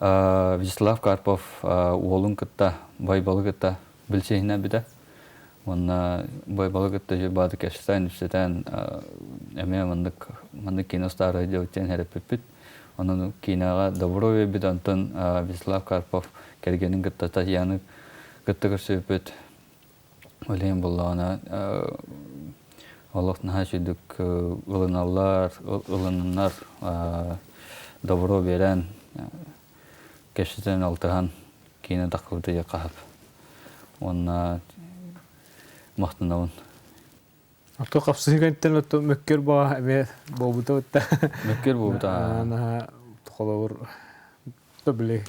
Вячеслав Карпов уолун кытта, Байбалы кытта билсиһинэ Уонна Байбалы кытта бааты кэпсэтэн, ипсэтэн эмиэ маннык маннык кино старый диэн хэрэппиппит. Онон киинэҕэ добро биэрбит, онтон Вячеслав Карпов кэргэнин кытта Татьяны кытта көрсүбүппүт. Ол иһин буоллаҕына олох наһаа үчүгдүк ылыналлар, ылынаннар добро биэрэн, кэпсэтэн алтыһан киинэ таххыбыта диэххэ сөп. Уонна махтанабын. Ото хапсыһыгантан ото мөккөр баҕа эмиэ буолбута бутта. Мөккөр буолбута. Наһаа холобур били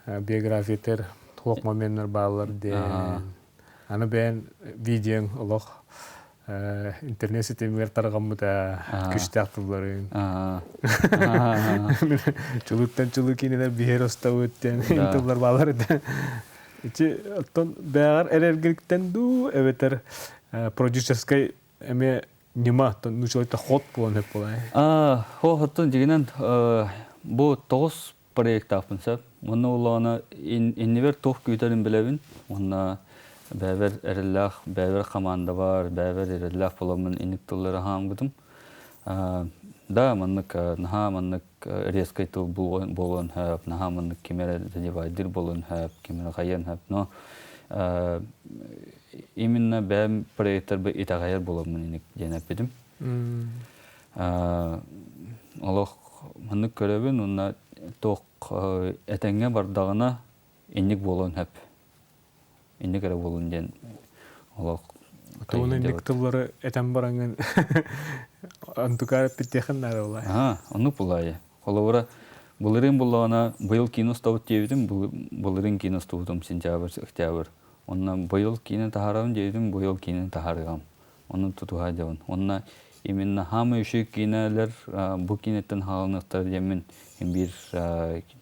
биографиятыр туох моменнар бааллар диэн. Аны бэйэн видеоҥ олох интернет ситимигэр тарҕаммыта күстээх тылларын. Чулуттан чулу киинэлэр биһиэр остабыт диэн тыллар бааллар этэ. Ити оттон бэҕэр эрэргиттэн дуу эбэтэр продюсерскай эмиэ ньыма нуучалайта ход буолан сөп буолай. Хо оттон дьигинэн бу тоҕус проектаахпын сөп. Онно улаана иннибэр туох күүтэрин билэбин. Уонна бэйэбэр эрэллээх, бэйэбэр хамаанда бар, бэйэбэр эрэллээх буоламмын инник тыллары хааммытым. Да, маннык наһаа маннык резкай тыл буолуон сөп, наһаа маннык ким эрэ задевайдыр буолуон сөп, ким эрэ хайыан сөп. Но именно бэйэм проекттарбы итэҕэйэр буоламмын инник диэн эппитим. Олох маннык көрөбүн уонна туох этэҥҥэ бардаҕына инник буолуон сөп. Инник эрэ буолун диэн олох Тугун инник тыллары этэн бараҥын онтукаар эппиттиэхин наада буолаа. Аа, оннук буолаайы. Холобура, былырыын буллаҕына быйыл киинэ устабыт диэбитим, былырыын киинэ устубутум сентябрь, октябрь. Онно быйыл киинэ таһаарабын диэбитим, быйыл киинэ таһаарыам. Ону тутуһа дьабын. Онно именно хаамай үчүгэй киинэлэр бу киинэттэн хаалыныахтара диэммин хин биир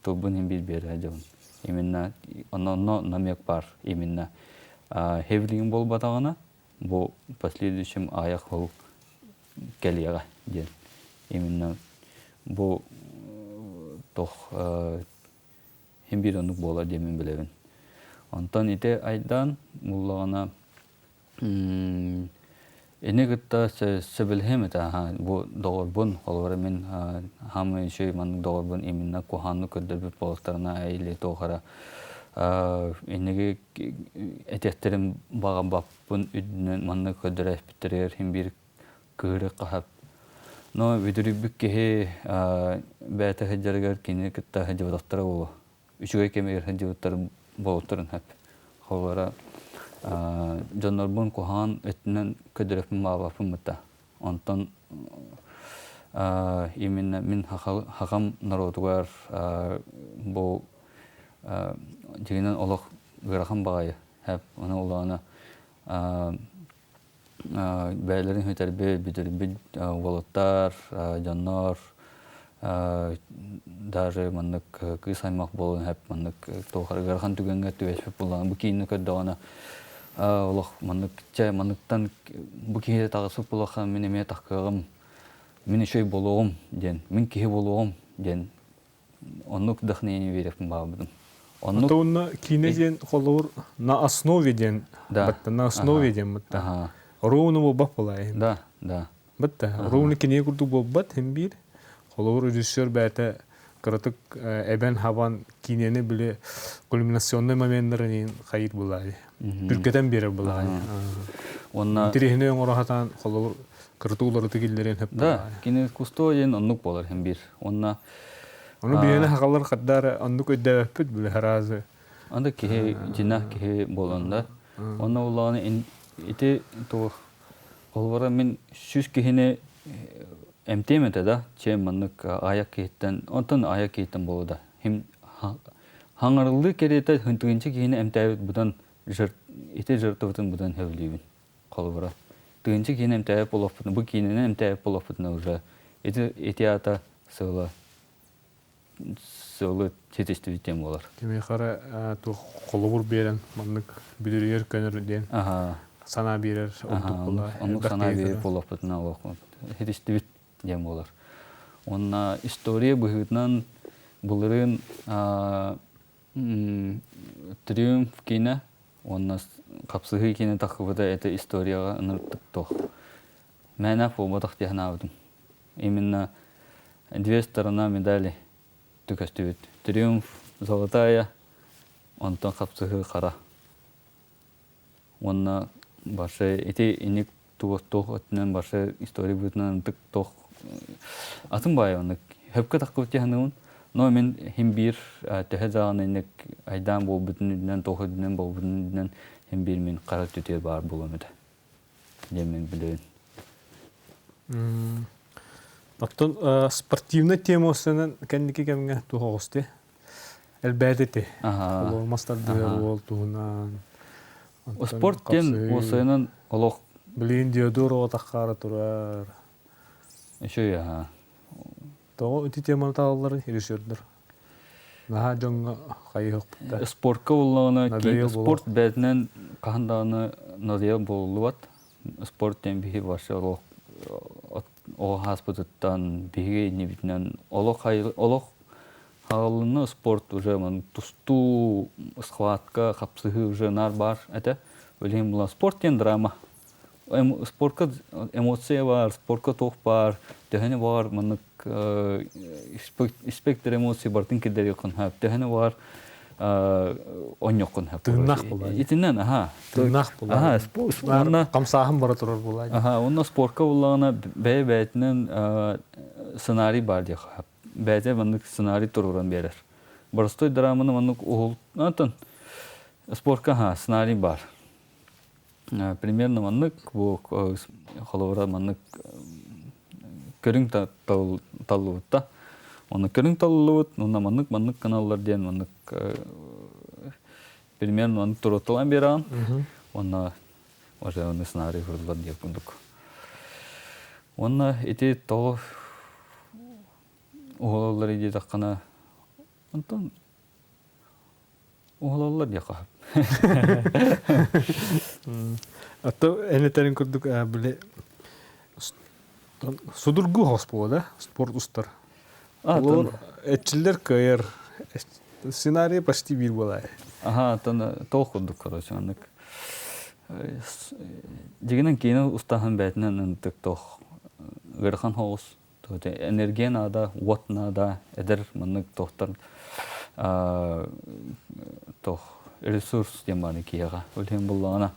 тылбын хин биир биэрэ дьабын. Именно онно намек бар. Именно хевлигин буолбатаҕына бу последующем аайах ол кэлиэҕэ диэн. Именно бу тох хин биир оннук буолар диэммин билэбин. Онтон ити айдаан буллаҕына Ини кытта сөбүлэһиэм этэ бу доҕорбун, холобура мин хаамай үчүгэй маннык доҕорбун именно куһаҕаннык көрдөрбүт буоллахтарына или туох эрэ инниги этиэхтэрин баҕарбаппын үрдүнэн маннык көрдөрө испиттэригэр син биир кыыры хаһап. Но бүдүрүйбүт киһи бэйэтэ сылдьарыгар кини кытта сылдьыбатахтара буолуо. Үчүгэй кэмигэр сылдьыбыттар буолуохтарын сөп. Холобура, дьоннорбун куһаҕан өттүнэн көдөрөппүн баҕарбаппын бытта. Онтон именно мин хахам норуотугар бу дьиҥинэн олох ыарахан баҕайы. Ону улаана бэйэлэрин сүтэрбит, бүтэрбит уолаттар, дьоннор даже маннык кыыс аймах буолан сөп маннык туох ыарахан түгэҥҥэ түбэспит буоллаҕына бу киинэ көрдөҕүнэ олох маннык чэ манныктан бу киһи таҕыспыт буоллахха мин эмиэ таххыаҕым мин үчүгэй буолуоҕум диэн мин киһи буолуоҕум диэн оннук вдохновение биэриэхпин баҕарбытым. Оннук уонна киинэ диэн холобур на основе диэн батта на основе диэн батта ровно буолбат буолай. Да, да. Батта ровно кинигэ курдук буолбат хим биир. Холобур режиссер бэйэтэ кыратык эбэн хабан киинэни били кульминационный моменнарын хайыр булай. Түргэтэн биэрэр булай. Уонна интириэһинэй оҥоро сатаан холобур кыратык уларыты киллэриэн сөп. Да, кини искусство диэн оннук буолар хим биир. Уонна Ону биһиэни хахалар хардаар оннук өйдөөбөппүт били хараазы. Анда киһи дьинах киһи буолан да. Онно улааны ити туох холобура мин 100 киһини эмтиэм этэ да, чем маннык аяк киһиттэн, онтон аяк киһиттэн буолуо да. Хим хаҥарыллыы кэриэтэ тыгынча киһини эмтээбит быдан ити жертватын быдан сөбүлүүбүн. Холобура, тыгынча киһини эмтээбит буолуохпутуна, бу киинини эмтээбит буолуохпутуна уже ити ити аата сыала сыалы ситистибит диэн буолар. Кимиэхэ эрэ туох холобур биэрэн маннык бүдүрүйэр көнөр диэн санаа биэрэр ордук буолар. Оннук санаа биэрэр буолуохпутуна ситистибит диэн буолар. Уонна история быһыытынан Былырыын Триумф киинэ уонна хапсыһыы киинэ тахсыбыта это историяҕа ынырыктык туох. Мээнэ буолбатах дии санаабытым. Именно две сторона медали көстүбүт. Триумф золотая, онтон хапсыһыы хара. Уонна барсы ити инник туох туох өттүнэн барсы история быһыытынан ынтык туох атын баайы оннук хөпкө таххыбыт дии саныыбын. Но мин хим биир төһө даҕаны инник айдаан буолбутун үрдүнэн туох үрдүнэн буолбутун үрдүнэн хим биир мин хара түтүө баар буолуом этэ диэн мин билэбин. Оттон спортивнай тема устунан кэнники кэмҥэ туох оҕусти? Элбээт ити. Олох мас тардыһар уол туһунан. Спорт диэн уосайынан олох Билигин Диодор оҕо таххаара турар. Үчүгэй аһаа. Тоҕо ити теманы таалалларын режиссердэр. Наһаа дьоҥҥо хайыһыахпыт Спортка буоллаҕына спорт бэйэтинэн хаһан даҕаны надоел буолуллубат. Спорт диэн биһи вообще олох оҕо ааспытыттан биһиги иннибитинэн олох олох хаалынна спорт уже тустуу, схватка, хапсыһыы уже наар баар этэ. Билигин була спорт диэн драма. Спортка эмоция баар, спортка туох баар, төһөнү баар маннык спектр эмоций барытын киллэриэххин сөп. Төһөнү баар онньоххун сөп. Тыыннаах буолаа. Итиннэн, аха. Тыыннаах буолаа. Аха, уонна хамсааһын бара турар буолаа. Аха, уонна спортка буллаҕына бэйэ-бэйэтинэн сценарий баар диэххэ сөп. Бэйэтэ маннык сценарий туруоран биэрэр. Боростуой драманы маннык уһул антон спортка аха сценарий баар. Примерно маннык бу холобура маннык көрүҥ таллыбыт да. Онно көрүҥ талыллыбыт, онно маннык маннык гыналлар диэн маннык примерно маннык туруотталаан биэрэҕин. Уонна уже оны сценарий хуруллар диэх курдук. Уонна ити тоҕо уһулаллар диэтэххинэ, онтон уһулаллар диэххэ сөп. Ото эн этэрин курдук били судургу хос буола спорт устар. Олор этчиллэр кыайар. Сценарий почти биир буолаа. Аха, тон тоох курдук короче, оннук. Дьигинэн киинэ устаһын бээтинэн ынтык тоох ыарахан соҕус. Энергия наада, уот наада, эдэр маннык тохтор тох ресурс диэн бааны киһиэхэ. Ол иһин буллаҕына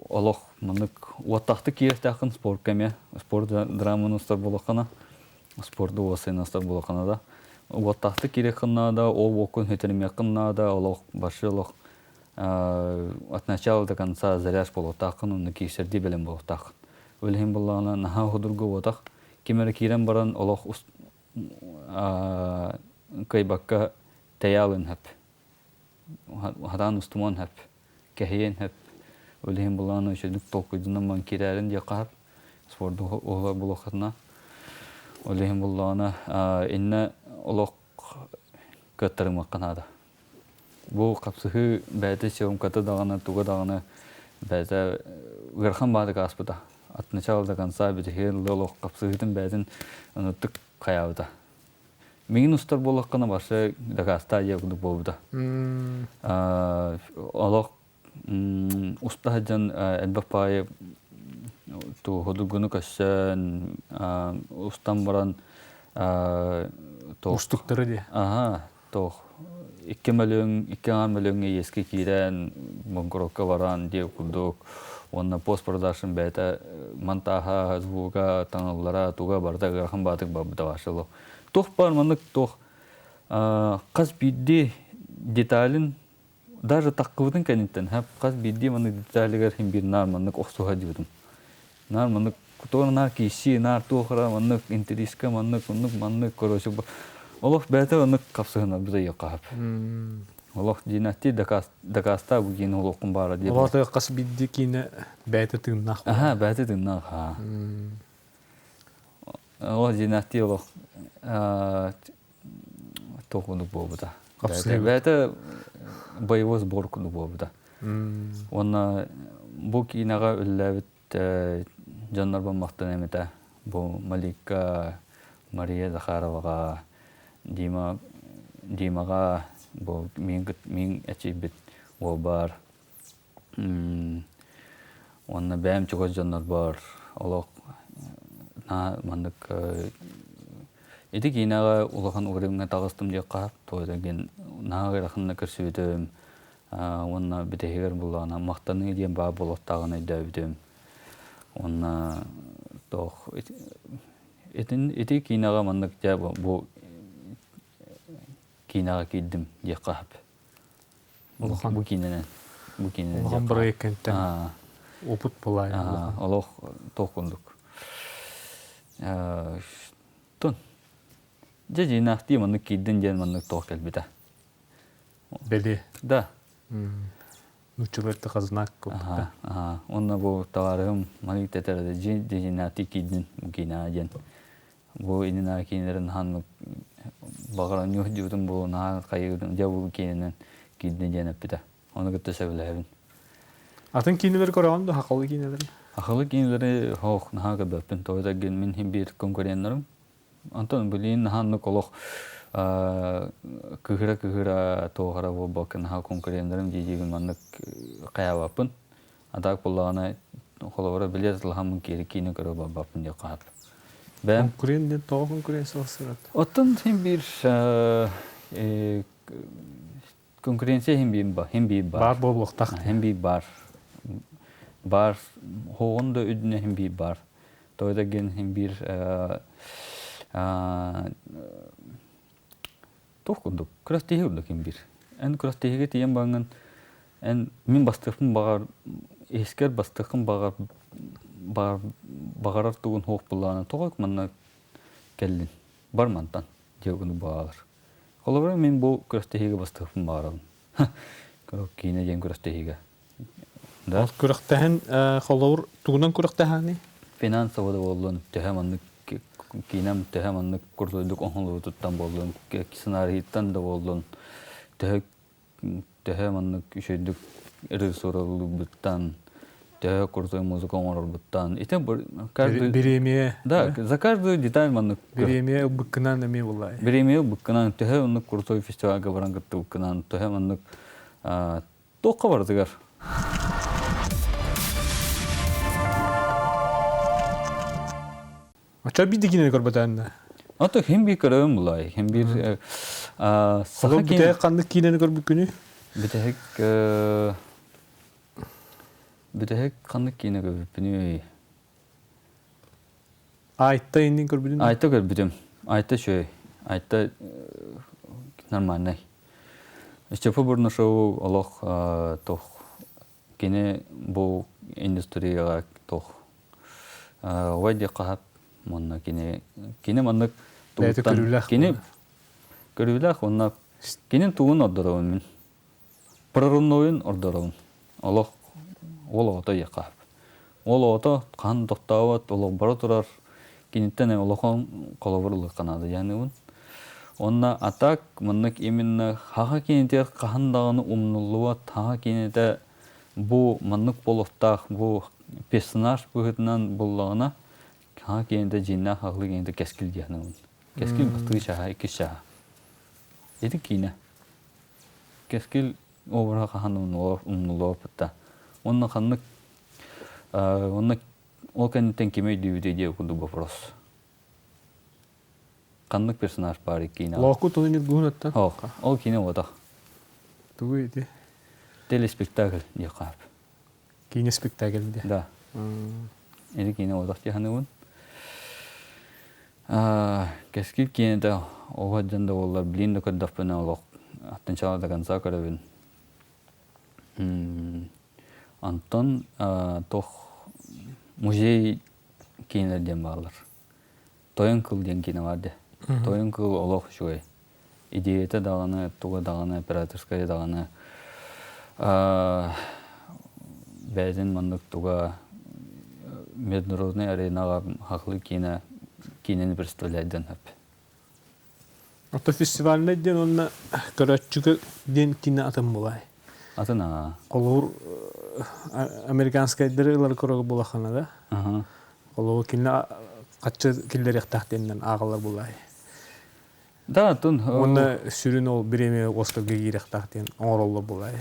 олох маннык уоттаахтык киирэртээххин спортка эмиэ спорт драманы устар буоллаххына спорду уоссайын устар буоллаххына да уоттаахтык киириэххин наада, ол уоккун сүтэримиэххин наада, олох башы олох от начала до конца заряж буолуохтааххын, онно киирсэрдии бэлэм буолуохтааххын. Ол иһин буоллаҕына наһаа судургу буотах, ким эрэ киирэн баран олох кыайбакка тэйэ алын сөп. Хатаан устумуон сөп, кэһиэн сөп. Ол иһин буоллаҕына үчүгдүк толкуйданан баран киирээрин диэххэ сөп. Спорду уһулар буолуоххутуна. Ол иһин буоллаҕына иннэ олох кыаттарымыахха наада. Бу хапсыһыы бэйэтэ съемката даҕаны, туга даҕаны бэйэтэ ыарахан баатык ааспыта. От начала до конца бүтүһүн ылы олох хапсыһыытын бэйэтин ыныртык хайаабыта. Миигин устар буоллаххына барса дакаастаа диэх курдук буолбута. Олох уста сылдьан элбэх баайы ходугуну көссөн устан баран Устуктары дии. Аха, туох 2 мөлүөҥ, 2,5 мөлүөҥҥэ иэскэ киирэн, банкрокка баран диэх курдук уонна постпродакшн бэйэтэ монтааһа, звуга, таҥаллара, туга барыта ыарахан баатык барбыта вообще туох баар маннык туох хас биирдии деталин даже таххыбытын кэнниттэн хас биирдии маннык деталигар иһин биир наар маннык охсуһа дьыбытым наар маннык туох наар киирсии наар туох эрэ маннык интириискэ маннык оннук маннык короче олох бэйэтэ оннук хапсыһынарбыт ыйыахха сөп олох династия дакаастаа бу киинэ олоххун баара диэн Олоото хас биирдии киинэ бэйэтэ тыыннаах аха бэйэтэ тыыннаах аа олох династия олох туох курдук буолбута бэйэтэ боевой сбор курдук буолбута уонна бу киинэҕэ үлэлээбит дьоннорбун махтаныам этэ. Бу Малика, Мария Захароваҕа, Дима Димаҕа бу мин мин эчийбит уол баар. Уонна бэйэм чугас дьоннорбор олох наһаа маннык ити киинэҕэ улахан уровеҥҥа таҕыстым диэххэ тоҕо диэн наһаа ыараханнык көрсүбүтүм уонна бүтэһигэр буллаҕына махтаныы диэн баар буолуохтааҕын өйдөөбүтүм уонна туох итин ити киинэҕэ маннык дьэ бу киинэҕэ киирдим диэххэ сөп. Улахан Бу киинэнэн бу киинэнэн улахан диэххэ бырайыак кэнтэн опыт булаай олох туох курдук тун дьэ дьиинээхтии маннык киирдин диэн маннык туох кэлбитэ Бэлиэ. Да. Нууччалар знак курдук. Уонна бу табаарыһым маннык тэтэрэ дьиинээхтии киирдин бу киинэҕэ диэн бу иннинээҕи киинэлэрин хаһан баҕар ньух дьыбытым буолуо наһаа хайыгытым дьэ бу киинэнэн киирдин диэн эппитэ. Ону кытта сөбүлэһэбин. Атын киинэлэри көрөҕүн да хахалы киинэлэри? Хахалы киинэлэри хоох наһаа көрбөппүн. Тоҕо дэгин мин хин биир конкуреннарым. Онтон билигин наһаа оннук олох кыһыра-кыһыра туохара буолбакка наһаа конкуреннарым дии-диигин маннык хайаабаппын. А так буоллаҕына холобура билиэт ылаһаммын киири киинэ көрө барбаппын диэххэ сөп. Бэйэм Конкурент диэн тоҕо конкуренциялаһсыгыт? Оттон син биир конкуренция хин биир хин биир баар. Баар буолуохтаах. Хин биир баар. Баар хоҕун да үрдүнэ хин биир баар. Тоҕо да диэн хин биир туох курдук күрэхтэһии курдук хин биир. Эн күрэхтэһиигэ тиийэн бараҥҥын эн мин бастыахпын баҕар иһискэр бастыаххын баҕар баҕар баҕарар тугун суох буоллаҕына тоҕо манна кэллин бар мантан диэ гыны баҕалар. Холобура мин бу күрэхтэһиигэ бастыахпын баҕарабын. Киинэ диэн күрэхтэһиигэ. Да? Ол күрэхтэһин холобур тугунан күрэхтэһээний? Финансово да буоллун, төһө маннык киинэм төһө маннык курдук оҥоһуллубутуттан буоллун, сценарийыттан да буоллун, төһө төһө маннык үчүгэйдик режиссуралыырбыттан, төһө крутой музыка оҥорорбуттан ити каждый Бириэмийэ да за каждую деталь маннык бириэмийэ ылбыккынан эмиэ буоллай. Бириэмийэ ылбыккынан төһө оннук крутой фестивальга баран кыттыбыккынан төһө маннык туохха барытыгар Оччо биир да киинэни көрбөтөөннө. Ото хим биир көрөбүн булай. Хим биир саха бүтэһик ханнык киинэни көрбүккүнүй? Бүтэһик бүтэһик ханнык киинэ көрбүппүнүй? Айта иннин көрбүтүн? Айта көрбүтүм. Айта үчүгэй. Айта нормальный. Степа Бурнашову олох туох кини бу индустрияҕа туох ой диэххэ сөп уонна кини кини маннык Бэйэтэ тугуттан көрүүлээх кини көрүүлээх уонна кини тугун ордоробун мин прорывнойун ордоробун олох ол оҕото диэххэ сөп ол оҕото хаһан тохтообот олох бара турар киниттэн улахан холобур ылыахха наада диэхинибин уонна а так маннык именно хаха кинитигэр хаһан даҕаны умнуллубат хаха кинитэ бу маннык буолуохтаах бу персонаж быһыытынан буллаҕына хаха кинитэ дьиҥнээх хаһылыы кинитэ кэскил диэхинибин кэскил бастакы чааһа иккис чааһа ити киинэ кэскил обраһа хаһан умнуллубаппыт уонна ханнык уонна Ол кэнниттэн кими өйдүүбүтүй диэ курдук вопрос. Ханнык персонаж баар киинэҕэ? Лооку тылын ньургуһун аттан. Ох, ол киинэ буотах. Тугуй ити? Телеспектакль диэххэ сөп. Киинэ спектакль диэ. Да. Ити киинэ буотах дии саныыбын. Кэскил киинэтэ оҕо дьон да буоллар, билигин да көрдөхпүнэ олох от начала до конца көрөбүн. Онтон туох музей киинэлэр диэн бааллар. Тойон кыл диэн киинэ баар дии. Тойон кыл олох үчүгэй. Идеята даҕаны, туга даҕаны, операторскайа даҕаны бэйэтин маннык туга международный аренаҕа хахлыы киинэ киинэни представляйдан сөп. Ото фестивальнай диэн уонна көрөөччүгэ диэн киинэ атын буолай. Атын аа. Холобур американскайдары ылар көрөгө буолаххына да. Холобур кинилэр хаччы киллэриэхтээх диэннэн ааҕаллар буолай. Да, оттон Уонна сүрүн ол бириэмэ Оскарга киириэхтээх диэн оҥороллор буолаа.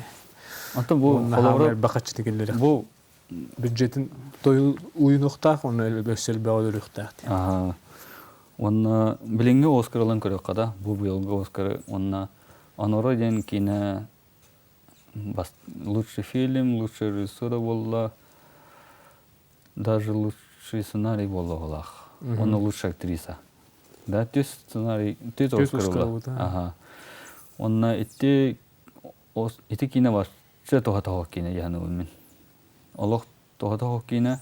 Оттон бу Уонна холобура хаамар элбэх харчыны киллэриэх. Бу бюджетин уйунуохтаах уонна өссө элбэҕи өлөрүөхтээх диэн. Аха. Уонна билиҥҥи Оскар ылан көрүөххэ да, бу быйылгы Оскары уонна Оноро диэн киинэ лучший фильм, лучшая режиссура буолла, даже лучший сценарий буолла Уонна лучшая актриса. Да, түс сценарий, түс Оскар ылла. Аха. Уонна ити ити киинэ бар чэ тоһо киинэ дьаһаныбын мин. Олох тоһо киинэ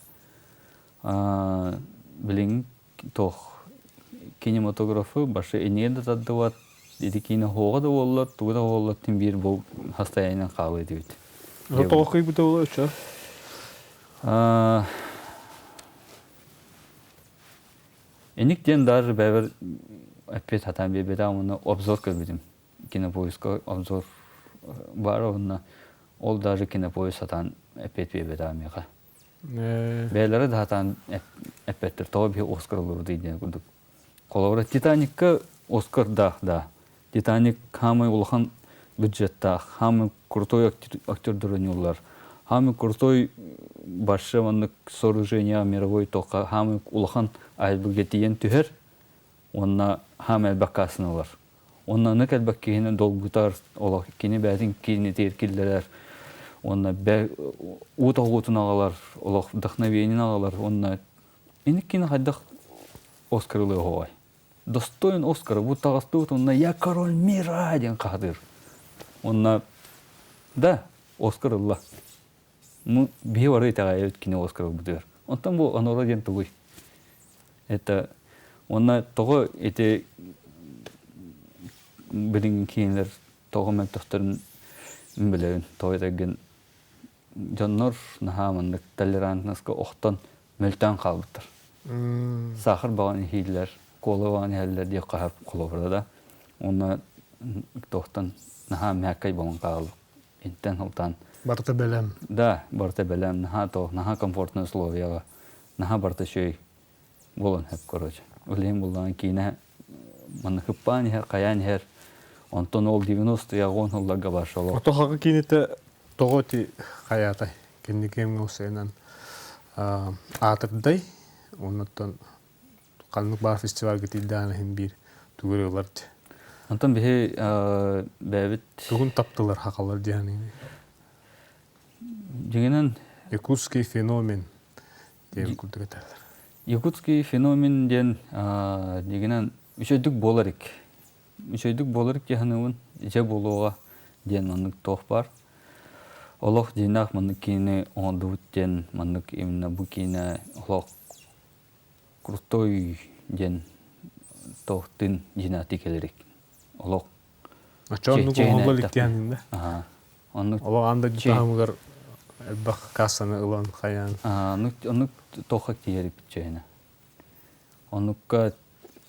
билиҥ туох кинематографы башы иннигин да тардыбат ити киинэ хуоҕа да буоллар тугу да буоллар тин биир бу состояниенан хаалыы этибит. Тоҕо кыйбыта буолуо өчө? Эник диэн даже бэбэр эппиэт хатаан биэрбэтэ уонна обзор көрбүтүм. Кинопоиска обзор баар уонна ол даже кинопоиск сатаан эппиэт биэрбэтэ миэхэ. Бэйэлэрэ да сатаан эппэттэр, тоҕо биһи Оскар ыллыбытый диэн курдук. Холобура, Титаникка Оскар да, да. Титаник хаамай улахан бюджеттаах, хаамай крутой актердар ойнууллар, хаамай крутой большой маннык сооружение мировой тоққа хаамай улахан айылгыга тиийэн түһэр уонна хаамай элбэх кассаны ылар. Уонна аны кэлбэт киһини долгутар, олох кини бэйэтин киинитигэр киллэрэр, уонна уу тоҕуутун аҕалар, олох вдохновениен аҕалар уонна инник кини хайдах Оскар ылыа оһоҕой. Достоин Оскара бу таҕыстыбыт уонна «Я король мира» диэн хаһытыыр. Уонна да, Оскар ылла. Ну, биһи бары итэҕэйэбит кини Оскар ылбытыгар. Онтон бу Анора диэн тугуй? Это уонна тоҕо ити билиҥҥи киинэлэр тоҕо мөлтөхтөрүн билэбин. Тоҕо этэргин дьоннор наһаа маннык толерантноска охтон мөлтөөн хаалбыттар. Саахар баҕан иһииллэр, кола баҕан иһэллэр диэх хаһар холобура да. Уонна туохтан наһаа мягкай буолан хаалбыт. Интэн алтан. Барыта бэлэм. Да, барыта бэлэм. Наһаа то, наһаа комфортный условияҕа. Наһаа барыта үчүгэй буолан сөп, короче. Билигин буллаҕын киинэ манна хыппаан иһэр, хайаан иһэр. Онтон ол 90-е он сылларга бар шоло. Ото хаҕы киинэтэ тоҕо ити хайаатай? Кэнники кэмҥэ усайынан аатырдай, оннуттан ханнык баар фестивальга тиийдэҕин иһин биир тугу ылар Онтон биһи бэйэбит Тугун таптылар хахалар диэн Дьиҥинэн Якутский феномен диэн курдук этэллэр. Якутский феномен диэн дьиҥинэн үчүгэйдик буолар ик. Үчүгэйдик буолар ик диэханыбын дьэ буолуоҕа диэн маннык туох баар. Олох дьиҥнээх маннык киинэ оҥордубут диэн маннык именно бу киинэ олох крутой диэн туох тын дьиҥнээхтик кэлэрик. Олох Оччо оннук оҥоһулла илик диэн да. Оннук Олох аан дойду таһымыгар элбэх кассаны ылан хайаан. Оннук оннук туохха тиийэрбит чээнэ. Оннукка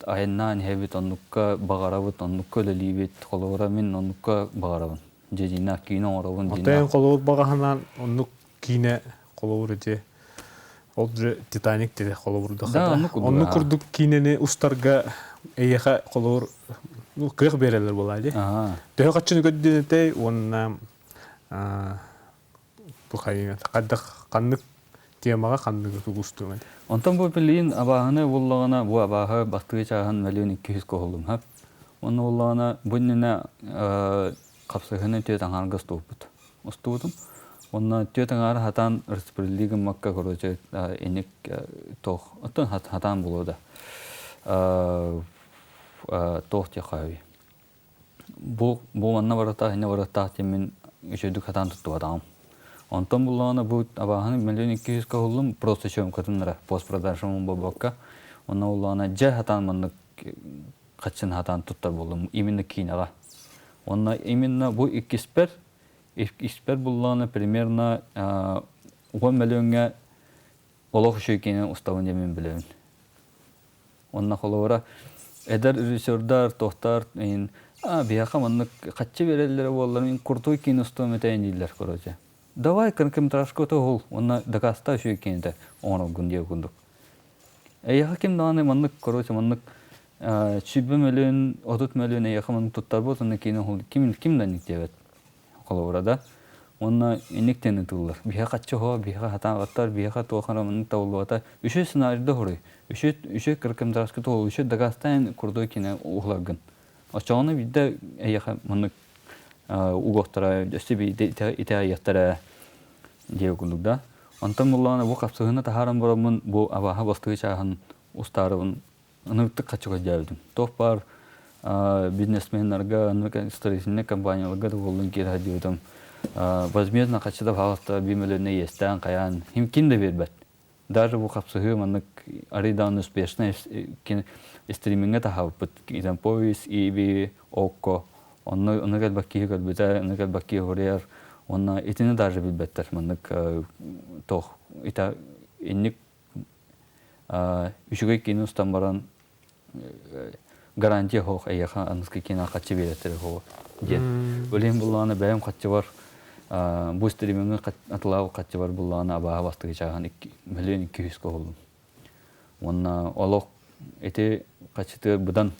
айаннаан иһэбит, оннукка баҕарабыт, оннукка үлэлиибит. Холобура мин оннукка баҕарабын. Дьэ дьиҥнээх киинэ оҥоробун, Оттон дьиҥнээх. холобур баҕаһынаан оннук киинэ холобур ити ол же Титаник дири холобурдахха Да, да оннук курдук оннук курдук киинэни устарга эйиэхэ холобур ну кыах биэрэллэр буолаа дии. Төһө хаччыны көрдүнэтэй уонна бу хайдах ханнык темаҕа ханныгы тугустуҥ этэ? Онтон бу билигин абааһыны буллаҕына бу абааһы бастыгы чааһын 1 200 коһуллум хап. Онно буллаҕына бу иннинэ хапсыһыны түөт аҥаарга устубуппут. Устубутум. Уонна түөт аҥаары хатаан распределии гыммакка, короче, инник туох, оттон хатаан буолуо да. Туох диэххэ Бу бу манна барыттаах, иннэ барыттаах диэн мин үчүгэйдик хатаан туттубатаҕым. Онтон буллаҕына бу абааһыны 1 200 каһыллым, просто съемкатыннара, постпродажам буолбакка. Онно буллаҕына дьэ хатаан маннык хаччын хатаан туттар буоллум именно киинэҕэ. Уонна именно бу иккиспэр, иккиспэр буллаҕына примерно 10 мөлүөҥҥэ олох үчүгэй киинэ устабын диэн мин билэбин. Уонна холобура эдэр режиссердар, туохтар иһин а биһиэхэ маннык хаччы биэрэллэрэ буоллар мин крутой киинэ устуом этэ дииллэр короче. Давай короткометражка уһул уонна дакаастаа үчүгэй киинэтэ оҥороргун диэ курдук. Эйиэхэ ким даҕаны маннык короче маннык 20 мөлүйүөн, 30 мөлүйүөн эйиэхэ маны туттарбыт уонна киинэ ким ким да инник диэбэт холобура да. Уонна инник диэн ытыллар. Биһиэхэ хаччы оһо, биһиэхэ хатаабаттар, биһиэхэ туох эрэ маннык табыллыбата. Үчүгэй сценарийда уһуруй. Үчүгэй үчүгэй кыркымтараска туол, үчүгэй дакаастаан крутой киинэ уһуларгын. Оччоҕуна биирдэ эйиэхэ маннык угуохтара, өссө биирдэ итэҕэйиэхтэрэ диэ курдук да. Онтон буллаҕына бу хапсыһыыны таһааран бараммын бу абааһы бастакы чааһын устаарыбын ынырыктык хаччы көрдөөбүтүм. Туох баар бизнесменнарга, строительнай компанияларга да буоллун киирэ сылдьыбытым. Возмездно хаччы да пожалуйста биир иэстээн хайаан ким да биэрбэт. Даже бу хапсыһыы маннык арый даҕаны успешно стримиҥҥэ таһаабыппыт. Кинопоиск, Иви, Окко. Онно ону кэлбэт киһи көрбүтэ, ону кэлбэт киһи суруйар. Уонна итини даже билбэттэр. Маннык туох итэ инник үчүгэй киинэ устан баран гарантия суох эйиэхэ аныгыскы киинэ хаччы биэрэттэрэ суоҕа диэн. Ол иһин буллаҕына бэйэм хаччыбар бу стримиҥҥэ атылаабыт хаччыбар буллаҕына абааһы бастакы чааһын 1 200 000 уһуллум. Уонна олох ити хаччытыгар быдан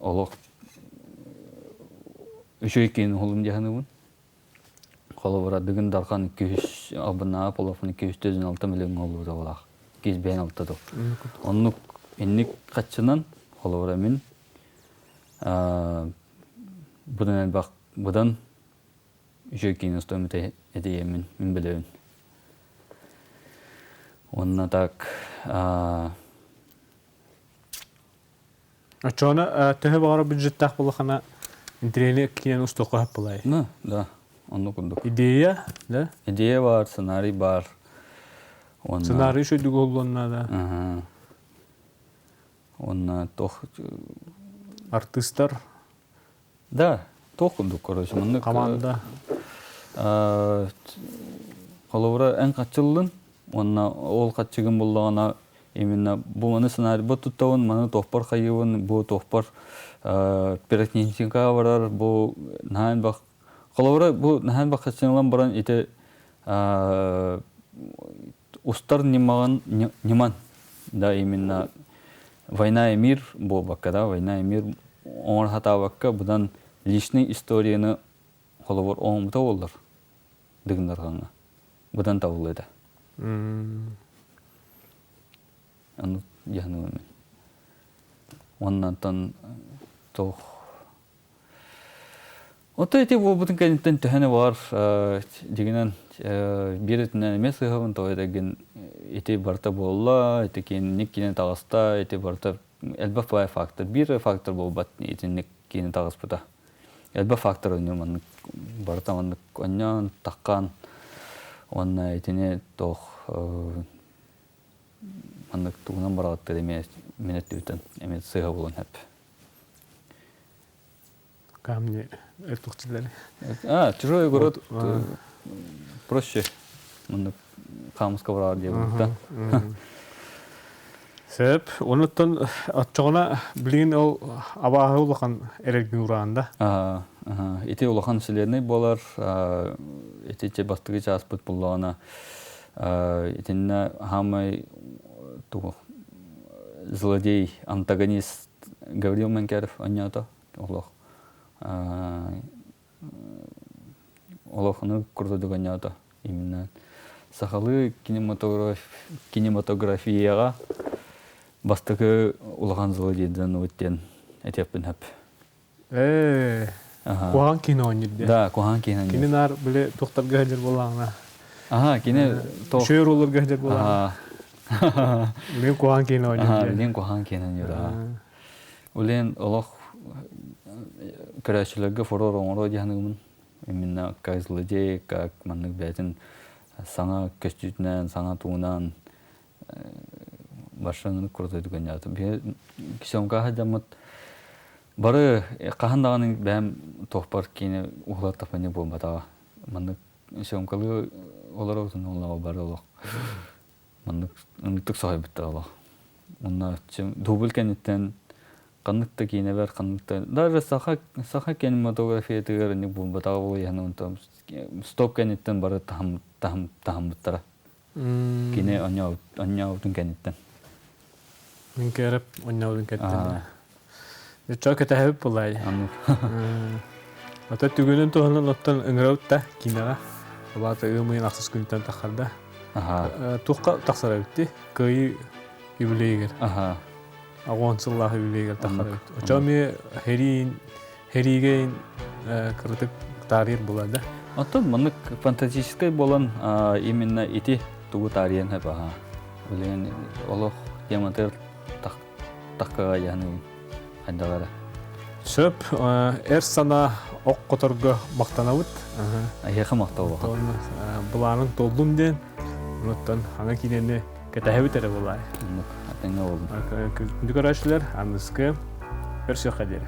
олох үчүгэй киинэ уһуллум дии саныыбын. Холобура, Дыгын Дархан 200 албыннааҕы полофон 246 миллион олбуталаах. 256 тыл. Оннук инник хаччынан, холобура мин быдан элбэх быдан үчүгэй киинэ устуом этиэмин мин билэбин. Уонна так Оччоҕуна төһө баҕарар бюджеттаах буоллахына интэриэһинэй киинэни устуохха сөп буолай. Ну, да, оннук курдук. Идея, да? Идея бар, сценарий бар. Уонна Сценарий үчүгэй уһуллуон наада. Ага. Уонна туох Артыыстар. Да, туох курдук, короче, маннык Команда. Холобура, эн хаччыллын, уонна ол хаччыгын буллаҕына именно бу маны сценарийбар туттабын, маны туохпар хайыыбын, бу туохпар пиротехникаҕа барар, бу наһаа элбэх холобура бу наһаа элбэх хаччыналан баран ити устар ньымаҕын ньыман да именно война и мир буолбакка да война и мир оҥоро сатаабакка быдан личный историяны холобур оҥорбута буоллар дыгыннарҕаҥҥа быдан табыллыа этэ. Ону дьаһаныбын мин. Уоннантан туох Ото ити буолбутун кэнниттэн төһөнү баҕар дьиҥинэн биир өттүнэн эмиэ сыыһабын тоҕо этэргин ити барыта буолла, ити киинник киинэ таҕыста, ити барыта элбэх баай фактор. Биир фактор буолбат итинник киинэ таҕыспыта. Элбэх фактор оонньуур маннык барыта маннык оонньоон, таххан уонна итини туох маннык тугунан бараҕыттар эмиэ мин өттүбүттэн эмиэ сыыһа буолуон сөп. Камни этухчилери. А, чужой огород проще. Маннык хаамыска бараар диэбит да. Сөп. Онуттан оччоҕуна билигин ол абааһы улахан эрэлгин ураан да. Ити улахан вселенной буолар. Ити бастакы чааспыт буллаҕына итиннэ хаамай тугу злодей, антагонист Гаврил Менкеров онньоото олох олох ону курдук онньоото именно сахалыы кинематографияҕа бастакы улахан злодейдан диэн этиэхпин сөп. Ээ, куһаҕан киинэ оонньуур диэн. Да, куһаҕан киинэ оонньуур. Кини наар били туохтарга сылдьар буоллаҕына. Аха, кини туох Үчүгэй оруолларга сылдьар буоллаҕына. Билигин куһаҕан киинэ оонньуур диэн. Билигин куһаҕан киинэ оонньуур, аха. Улен олох көрөөччүлэргэ фурор оҥоруо дии саныыбын. Именно как злодей, как маннык бэйэтин саҥа көстүүтүнэн, саҥа тугунан баршаны крутой гонятым. Съемка сылдьаммыт бары хаһан даҕаны бэйэм туохпар киинэ уһулар тапаньа буолбатаҕа. Маннык съемкалыы олоробутун олоҕо бары олох маннык ынтык соһуйбуттар олох. Онно дубль кэнниттэн ханнык да киинэбэр ханнык да даже саха саха кинематографиятыгар инник буолбатаҕа буолуо онтон стоп кэнниттэн бары таһым таһым таһыммыттара. Кини онньообутун кэнниттэн. Мин кэреп онньообун кэттин. Чо кэтэһэбит булай. Ата түгүнүн туһунан оттон ыҥырабыт да киинэҕэ. Улаата ыам ыйын ахсыс күнтэн таххарда. Туохха тахсар эбитти? Кыайыы юбилейигэр. Аҕуон сыллаах юбилейигэр таххар эбит. Очо эмиэ хэриин хэриигэйин кырытык таарыйар була да. Оттон маннык фантастическай буолан именно ити тугу таарыйан хэп аха. Билигин олох тематыгар тахкаға яһаныгын хайдалара. Сөп, эр санаа ох которго мактанабыт. Айыха мактал Былаанын толдум диэн, онуттан аны киинэни кэтэһэбит эрэ булай. Оннук, атыҥа болдум. Күндү көрөөччүлэр, аныскы көрсүөххэ диэри.